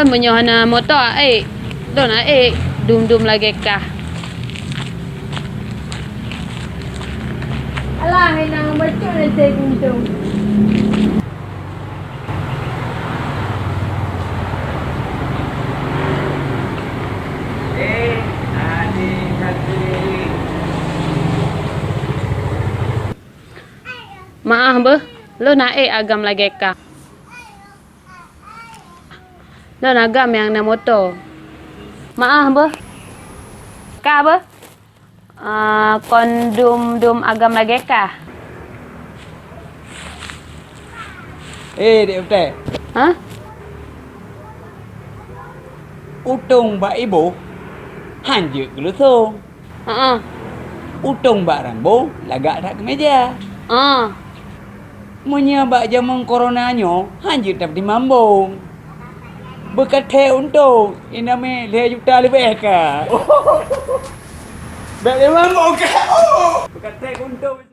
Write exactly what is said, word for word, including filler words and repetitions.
Meunyoe hana moto, ék. Lôn ék dum-dum lagée kah. Alah, inong bacut lé teuh guntung. Maah beuh, lôn hana ék agam lagée kah. Lôn agam nyang na moto. Maah beuh. Ka beuh. Ah, kon dum-dum agam lagée kah. Eh, Dek Utée. Hah? Utông bak iboh, han jeuet keuleusông. Heeh. Utông bak rambông lagak that keumeja. Ah. Meunyoe bak jamén corona nyoe, han jeuet tapeutimang bông. Beukathée untông, inamé lhée juta leubeh ka. Bék timang bông ka. Beukathée untông.